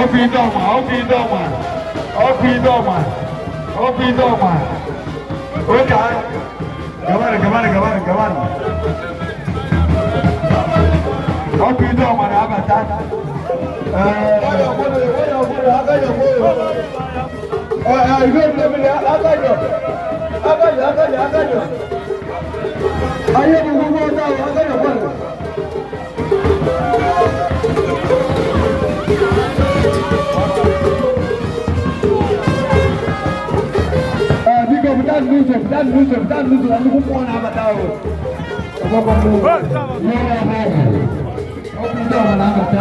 Ọkụ Idoma, ọkụ Idoma, ọkụ Idoma, ọkụ Idoma. Oke a, gabanụ, gabanụ, gabanụ, gabanụ. Ọkụ Idoma na-abata. Ayé gbogbo ọ̀dọ́ agáyọ̀ bọ́ọ̀lù. Biko pụta n'ụzọ, pụta n'ụzọ, pụta n'ụzọ na nnukwu mmụọ na-abata o. Ọgbọgbọ mmụọ. Ọkụ ndị ọma na-abata.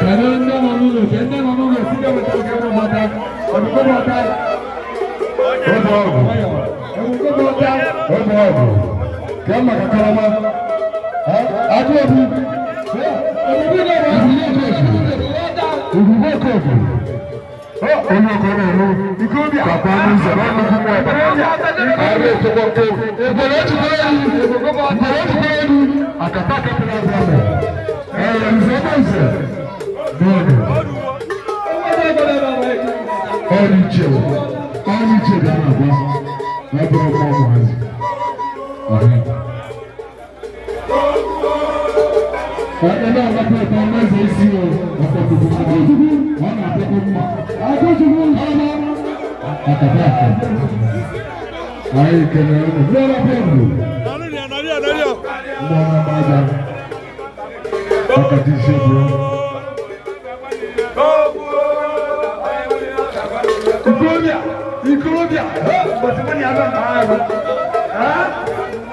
Kedu ndị nọ n'ụlọ? Kedu ndị nọ n'ụlọ? Site weta nke bụ bata. Ebubo bata. Oge ọgwụ. Ebubo bata. Oge ọgwụ. Kee maka karama. Ajụ obi. Ebube okooko. Onye ọkọ na-elu. Ikorobịa. Papa n'ụzọ na nnukwu mmụọ ọbara. Arụ echekwa nke. Ebere ejikwa elu. Ebere ejikwa elu. Akata akata na azụ ahụ. Ee, nze ebe nze. N'oge. Ọrụ iche. Ọrụ iche ga na-agba. Ya bụrụ mmụọ ụmụazị. Ebe ọgbakọ ụtọ n'eze isi o, ọkpọkụkụ Agụchukwu, ọ na-apịakọ mma. Agụchukwu, ọma. Akata akụ. Anyị kelere unu. Ndị ọrụ bụ. Mmụọ na-agba aja. Ọkata isi bụ. Ikorobịa, ikorobịa, mbọsị mụ na ya bịa mba ahụ.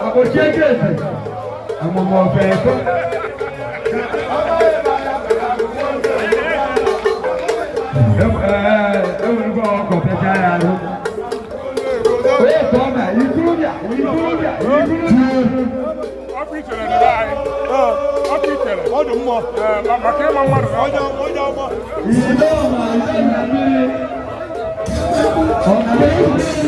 Ọkpọchie geeti. Amụma ọfe ekwe. Enwere ọkọ̀ pẹ̀sẹ̀ ara rẹ̀. Onye ka ọ na ikorobịa, ikorobịa, ikorobịa. Ọkụ ichere dị be anyị. Ọkụ ichere. Ọ dị mma. Ee, maka ịma mmadụ na Onye onye ọma. Idoma, idoma mmiri. Ọ na-eme.